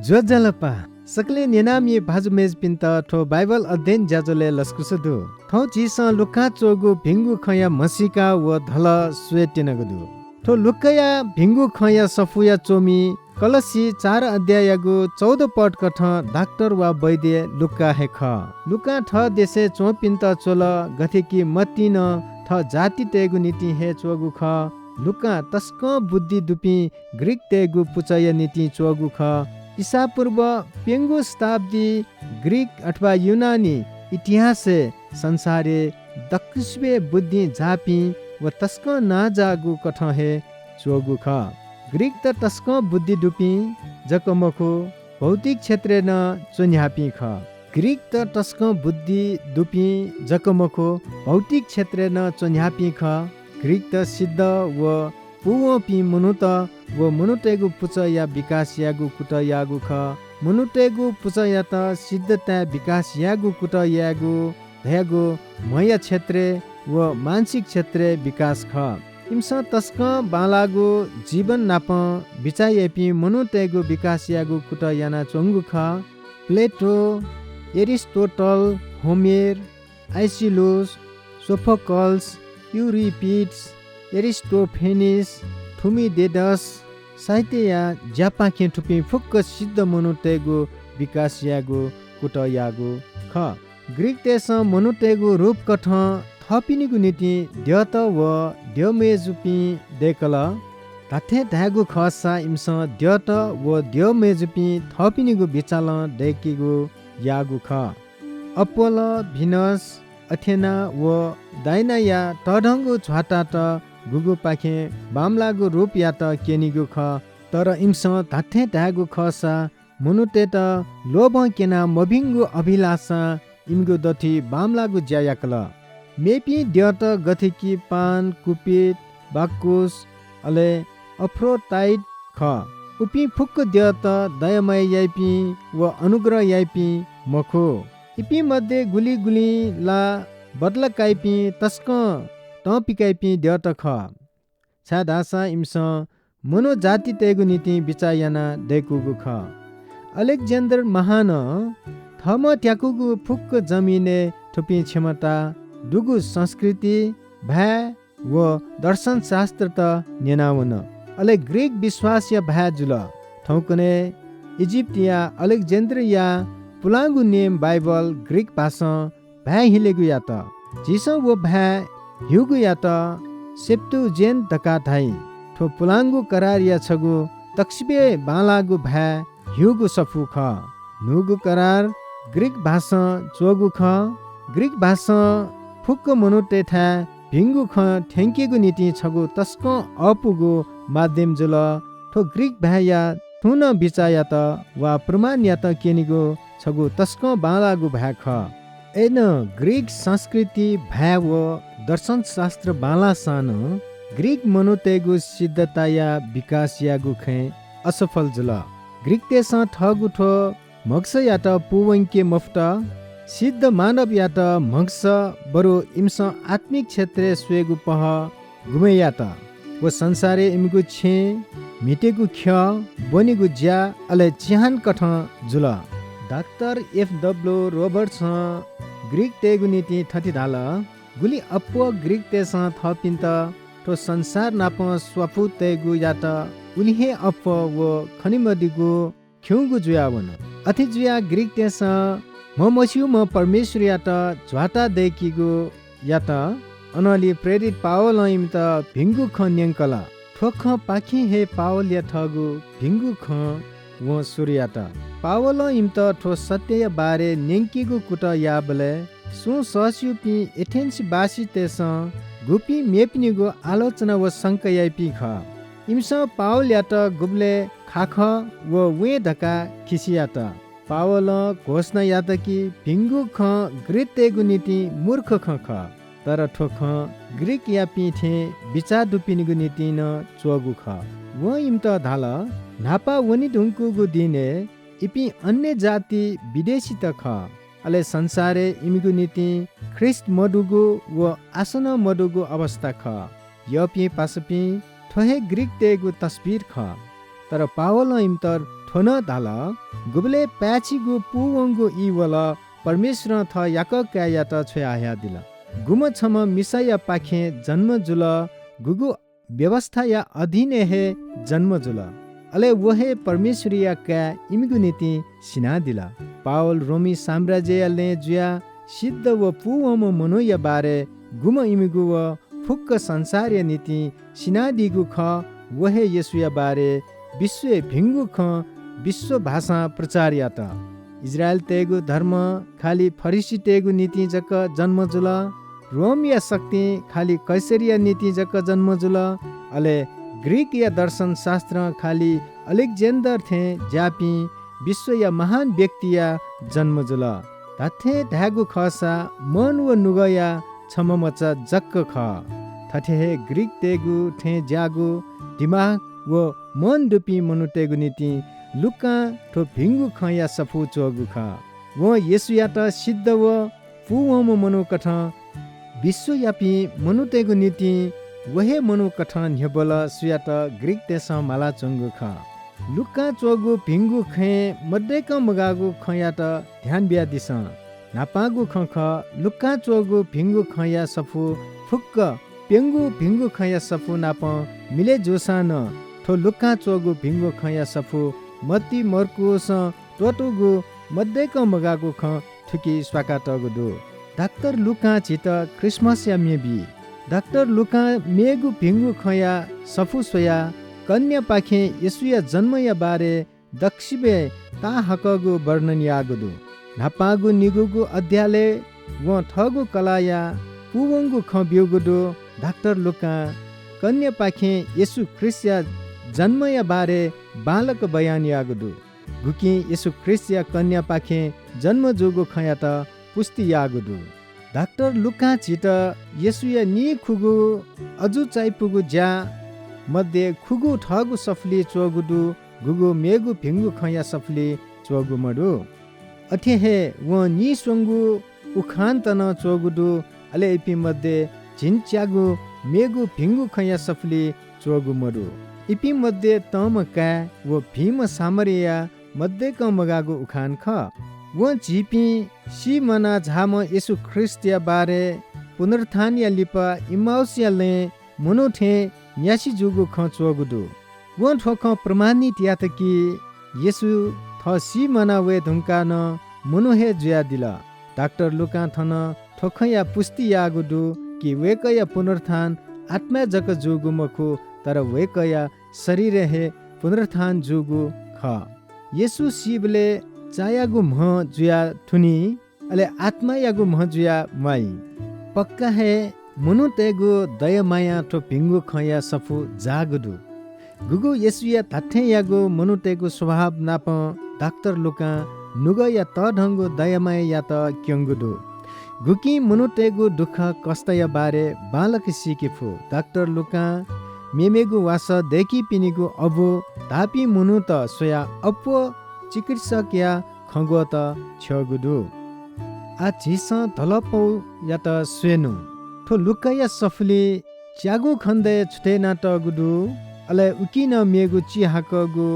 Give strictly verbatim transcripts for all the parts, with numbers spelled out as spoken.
ज्वजलपा। सकलें न्यनामि भाजु मय्जुपिन्त थ्व बाइबल अध्ययन ज्याझ्वलय् लसकुस दु। थौं झीसं लूका च्वःगु भिंगु खँया म्हसीका व धलः स्वयेत्यनागु दु। थ्व लूकाया भिंगु खँया सफूया च्वमि कलस्सी चार अध्याययागु चौध पदकथं डाक्टर वा वैद्य लूका हे खः। लूकां थः देशय् च्वंपिन्त च्वल, गथे कि मतिं नं थः जातितय्गु निंतिं हे च्वःगु खः। लूकां तसकं बुद्धि दुपिं ग्रीकतय्गु पुचःया निंतिं च्वःगु खः। ईसापूर्व प्यंगू शताब्दी ग्रीक अथवा यूनानी इतिहासय् संसारय् दक्वसिबय् बुद्धिं जाःपिं व तसकं नांजाःगु कथं हे च्वःगु खः। ग्रीकत तसकं बुद्धि दुपिं जक मखु, भौतिक क्षेत्रय् नं च्वन्ह्याःपिं खः। ग्रीकत तसकं बुद्धि दुपिं जक मखु, भौतिक क्षेत्रय् नं च्वन्ह्याःपिं खः। ग्रीकत सिद्ध व पूवंपिं मनूत व मनूतय्गु पुचःया विकास यायेगु कुतः याःगु खः। मनूतय्गु पुचःयात सिद्धताय् विकास यायेगु कुतः यायेगु धयागु म्हया क्षेत्रय् व मानसिक क्षेत्रय् विकास खः। इमिसं तसकं बांलाःगु जीवन नाप बिचाः याइपिं मनूतय्गु विकास यायेगु कुतः यानाच्वंगु खः। प्लेटो, एरिस्टोटल, होमेर, आइसिलुस, सोफोकल्स, युरिपिड्स, एरिस्टोफेनिस, थुमिडेडस, साहित्यया ज्यापाखें थुपिं फुक्क सिद्ध मनूतय्गु विकास यायेगु कुतः याःगु खः। ग्रीकतय्सं मनूतय्गु रूपकथं थःपिनिगु निंतिं द्यःत व द्यःमय्जुपिं दय्कल। धात्थें धायेगु खःसा इमिसं द्यःत व द्यःमय्जुपिं थःपिनिगु बिचालं दय्केगु याःगु खः। अपोलो, भिनस, अथेना व डायनाया तःधंगु झ्वातात गुगुपाखें बांमलाःगु रूपयात क्यनीगु खः, तर इमिसं धात्थें धायेगु खःसा मनूतय्त लोभं क्यना मभिंगु अभिलाषां इमिगु दथुइ बांमलाःगु ज्या याकल। मेपिं द्यःत गथे कि पान, कुपिड, बाक्कुस, अले अफ्रोडाइट खः। उपिं फुक्क द्यःत दया माया याइपिं व अनुग्रह याइपिं मखु। इपिं मध्ये गुलि गुलिं ला बदला काइपिं तसकं तं पिकाइपिं द्यःत खः, छाय्धाःसा इमिसं मनू जातितय्गु निंतिं बिचाः यानाः दय्कूगु खः। अलेक्जेन्डर महानं थःम्हं त्याकूगु फुक्क जमिनय् थुपिं क्षमता दुगु संस्कृति, भाय् व दर्शनशास्त्रत न्यनावन। अले ग्रीक विश्वासया भाय् जुल। थौंकन्हय् इजिप्टया अलेक्जेन्ड्रियाय् पुलांगु नियम बाइबल ग्रीक भाषां भाय् हिलेगु यात। झीसं व भाय् ह्यूगुयात सेप्तुजेन्ट धकाः धाइ। थ्व पुलांगु करारया छगू तक्सिबय् बांलाःगु भाय् ह्यूगु सफू खः। न्हूगु करार ग्रीक भाषां च्वःगु खः। ग्रीक भाषां फुक्क मनूतय्थाय् भिंगु खँ थ्यंकेगु निंतिं छगू तसकं अःपुगु माध्यम जुल। थ्व ग्रीक भाय्या छुं नं बिचाःयात वा प्रमाणयात क्यनीगु छगू तसकं बांलाःगु भाय् खः। अय्नं ग्रीक संस्कृति, भाय् व दर्शनशास्त्र बांलाःसां नं ग्रीक मनूतय्गु सिद्धताया विकास यायेगु खँय् असफल जुल। ग्रीकतय्सं थःगु थ्व म्हगसयात पूवंके मफुत। सिद्ध मानवयात म्हगस, बरु इमिसं आत्मिक क्षेत्रय् स्वयेगु पहः गुम्हय् यात? व संसारय् इमिगु छेँ, म्हितेगु ख्यः, ब्वनेगु ज्या, अले चिहानकथं जुल। डाक्टर एफ डब्ल्यू रोबर्ट्सं ग्रीकतय्गु निंतिं थथे धाल, गुलि अप्वः ग्रीकतय्सं थःपिन्त थ्व संसार नाप स्वापू तयेगु यात, उलि हे अप्वः व खने मदीगु खिउँगु जुयावन। अथे जुयाः ग्रीकतय्सं म्हमस्यूम्ह परमेश्वरयात झ्वाता दय्कीगु यात। अनंलि प्रेरित पावलं इमित भिंगु खँ न्यंकल। थ्व खँपाखें हे पावलया थःगु भिंगु खँ वं सुरु यात। पावलं इमित थ्व सत्यया बारे न्यंकीगु कुतः याःबलय् सुं सःस्यूपिं एथेन्सवासीतय्सं गुपिं मेपिनिगु आलोचना व शंका याइपिं खः। इमिसं पावलयात गुबलय् खाखः व वें धकाः खिसि यात। पावलं घोषणा यात कि भिंगु खँ ग्रीकतय्गु निंतिं मूर्ख खँ खः, तर थ्व खँ ग्रीकयापिं थें बिचाः दुपिनिगु निंतिं नं च्वःगु खः। वं इमित धाल, न्हापा वने धुंकूगु दिनय् इपिं अन्य जाति विदेशीत खः। अले संसारय् इमिगु निंतिं ख्रीष्ट मदुगु व आसः नं मदुगु अवस्था खः। यःपिं पासापिं, थ्व हे ग्रीकतय्गु तस्वीर खः। तर पावलं इमित थ्व नं धाल, गुबलय् पाय्‌छिगु पूवंगु ई वल, परमेश्वरं थः याकः काय्‌यात छ्वयाहयादिल। गुम्ह छम्ह मिसायापाखें जन्म जुल, गुगु व्यवस्थाया अधीनय् हे जन्म जुल। अले व हे परमेश्वरया काय् इमिगु निंतिं सिनादिल। पावल रोमी साम्राज्यया लँय् जुयाः सिद्ध व पूवंम्ह मनूया बारे गुम्ह इमिगु व फुक्क संसारया निंतिं सिनादीगु खः, व हे येशूया बारे विश्वय् भिंगु खँ विश्व भाषां प्रचार यात। इस्राएलीतय्‌गु धर्म खालि फरिसीतय्‌गु निंतिं जक जन्म जुल। रोमया शक्तिं खालि कैसरया निंतिं जक जन्म जुल। अले ग्रीकया दर्शनशास्त्रं खालि अलेक्जेन्डर थें ज्याःपिं विश्वया महान व्यक्तिया जन्म जुल। धात्थें धायेगु खःसा मन व नुगःया छम्ह मचा जक खः। थथे हे ग्रीकतय्‌गु थें ज्याःगु दिमाग व मन दुपिं मनूतय्‌गु निंतिं लूकां थ्व भिंगु खँया सफू च्वःगु खः। वं येशूयात सिद्ध व पूवंम्ह मनूकथं विश्वयापिं मनूतय्‌गु निंतिं व हे मनूकथं न्ह्यब्वल, सुयात ग्रीकतय्‌सं मालाच्वंगु खः। लूकां च्वःगु भिंगु खँय् मदय्‌कं मगाःगु खँयात ध्यान बियादिसँ। न्हापांगु खँ खः, लूकां च्वःगु भिंगु खँया सफू फुक्क प्यंगू भिंगु खँया सफू नाप मिलय् जूसां नं थ्व लूकां च्वःगु भिंगु खँया सफू मत्ती मर्कूसं त्वःतूगु मदय्‌कं मगाःगु खँ थुकी स्वाकातःगु दु। डाक्टर लूकां झीत क्रिसमसया म्ये बी। डाक्टर लूकां मेगु भिंगु खँया सफू स्वयाः कन्यापाखें येशूया जन्मया बारे दक्वसिबय् ताःहाकःगु वर्णन याःगु दु। न्हापांगु निगूगु अध्यायलय् वं थःगु कलाःया पूवंगु खँ ब्यूगु दु। डाक्टर लूकां कन्यापाखें येशू ख्रीष्टया जन्मया बारे बांलाक बयान याःगु दु। गुकिं येशू ख्रीष्टया कन्यापाखें जन्म जूगु खँयात पुष्टि याःगु दु। डाक्टर लूकां झीत येशूया निइखुगू अजू चायापुगु ज्या मध्ये खुगू थःगु सफुलिइ च्वःगु दु, गुगु मेगु भिंगु खँया सफुलिइ च्वःगु मदु। अथे हे वं निस्वंगू उखानत नं च्वःगु दु, अले इपिं मध्ये झिंच्यागू मेगु भिंगु खँया सफुलिइ च्वःगु मदु। इपिं मध्ये तंम्ह काय् व भिंम्ह सामरीया मदय्कं मगाःगु उखान खः। वं झीपिं सी म्वाना झाःम्ह येशू ख्रीष्टया बारे पुनरुत्थानया लिपा इम्माउसया लँय् मनू थें न्यासि जूगु खँ च्वःगु दु। वं थ्व खँ प्रमाणित यात कि येशू थः सी म्वाना वये धुंकाः नं मनू हे जुयादिल। डाक्टर लूकां थन थ्व खँया पुष्टि याःगु दु कि वय्कःया पुनरुत्थान आत्माय् जक जूगु मखु, तर वय्कःया शरीरय् हे पुनरुत्थान जूगु खः। येशू सीबलय् चायागु म्ह जुयाः थुनी, अले आत्मायागु म्ह जुयाः म्वाइ। पक्का हे मनूतय्गु दया मायां थ्व भिंगु खँया सफू जाःगु दु। गुगु येशूया धात्थेंयागु मनूतय्गु स्वभाव नाप डाक्टर लूकां नुगःया तःधंगु दया मायायात क्यंगु दु। गुकिं मनूतय्गु दुःख कष्टया बारे बांलाक सीके फु। डाक्टर लूकां मेमेगु वासः दय्कीपिनिगु अबु धाःपिं मनूत स्वयाः अप्वः चिकित्सकया खँ ग्वःत छ्यःगु दु। आः झीसं धलपौयात स्वयेनु। थ्व लूकाया सफुलिइ च्यागू खण्डय् छु थथे यानातःगु दु, अले उकी नं मेगु चिहाकःगु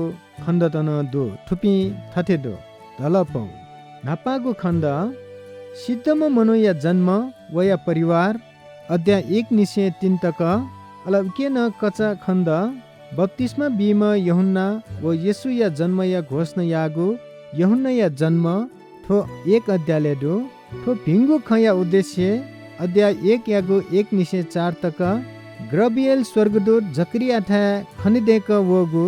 खण्डत नं दु। थुपिं थथे दु। धलपौ। न्हापांगु खण्ड, सिद्धम्ह मनूया जन्म, वया परिवार, अध्याय एक निसें तीन तक, अले उकी नं कचा खण्ड, बप्तिस्मा बीम्ह यूहन्ना व येशूया जन्मया घोषणा याःगु यूहन्नाया जन्म, थ्व एक अध्यायलय् दु। थ्व भिंगु खँया उद्देश्य, अध्याय एकयागु एक निसें चार तक, गब्रिएल स्वर्गदूत जकरियाथाय् खनेदय्कः वःगु,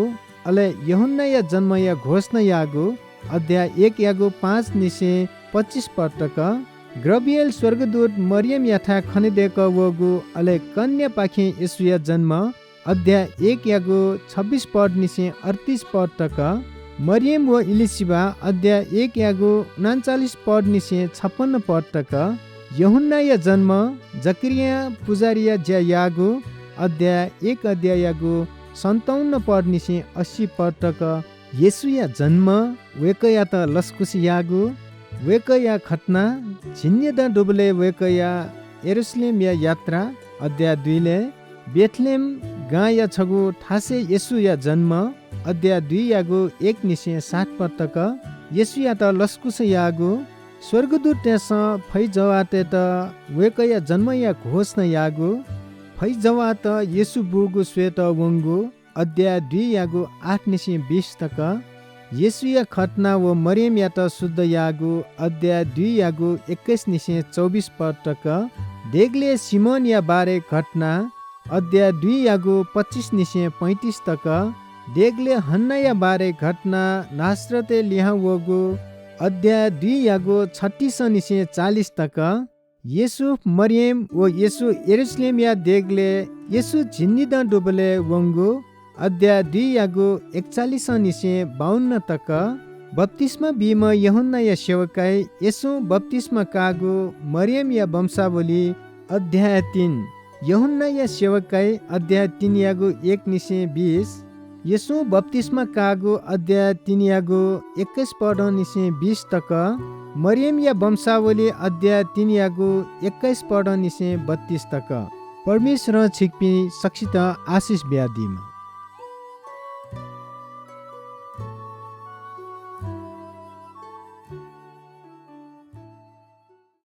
अले यूहन्नाया जन्मया घोषणा याःगु, अध्याय एकयागु पाँच निसें पच्चिस पद तक, गब्रिएल स्वर्गदूत मरियमयाथाय् खनेदय्कः वःगु, अले कन्यापाखें येशूया जन्म, अध्याय एकयागु छब्बिस पद निसें अड्तीस पद तक, मरियम व इलिशिबा, अध्याय एकयागु उनन्चालिस पद निसें छप्पन्न पद तक, यूहन्नाया जन्म, जकरियां पुजाहारीया ज्या याःगु, अध्याय एक अध्याययागु सन्ताउन्न पद निसें अस्सी पद तक, येशूया जन्म, वय्कःयात लसकुस याःगु, वय्कःया खतना, झिंनिदँ दुबलय् वय्कःया यरूशलेमया यात्रा, अध्याय दुइलय् बेथलेहेम गांया छगू थासय् येशूया जन्म, अध्याय दुईयागु एक निसें सात पद तक, येशूयात लसकुस याःगु, स्वर्गदूततय्‌सं फैजवाःतय्‌त वय्‌कःया जन्मया घोषणा याःगु, फैजवाःत येशू बूगु स्वयेत वंगु, अध्याय दुईयागु आठ निसें बीस तक, येशूया खतना व मरियमयात शुद्ध याःगु, अध्याय दुईयागु एक्काइस निसें चौबिस पद तक, देगलय् सिमोनया बारे घटना, अध्याय दुईयागु पच्चिस निसें पैंतिस तक, देगलय् हन्नाया बारे घटना, नासरतय् लिहां वःगु, अध्याय दुईयागु छत्तिस निसें चालिस तक, यूसुफ, मरियम व येशू यरूशलेमया देगलय् येशू झिंनिदँ दुबलय् वंगु, अध्याय दुईयागु एकचालिस निसें बाउन्न तक, बप्तिस्मा बीम्ह यूहन्नाया सेवकाय् येशूं बप्तिस्मा काःगु, मरियमया वंशावली, अध्याय तीन, यूहन्नाया सेवकाय्, अध्याय तीनयागु एक निसें बीस, येशूं बप्तिस्मा काःगु, अध्याय तीनयागु एक्काइस पदं निसें बीस तक, मरियमया वंशावली, अध्याय तीनयागु एक्काइस पदं निसें बत्तीस तक। परमेश्वरं छिकपिं सकसितं आशिष बियादीमा।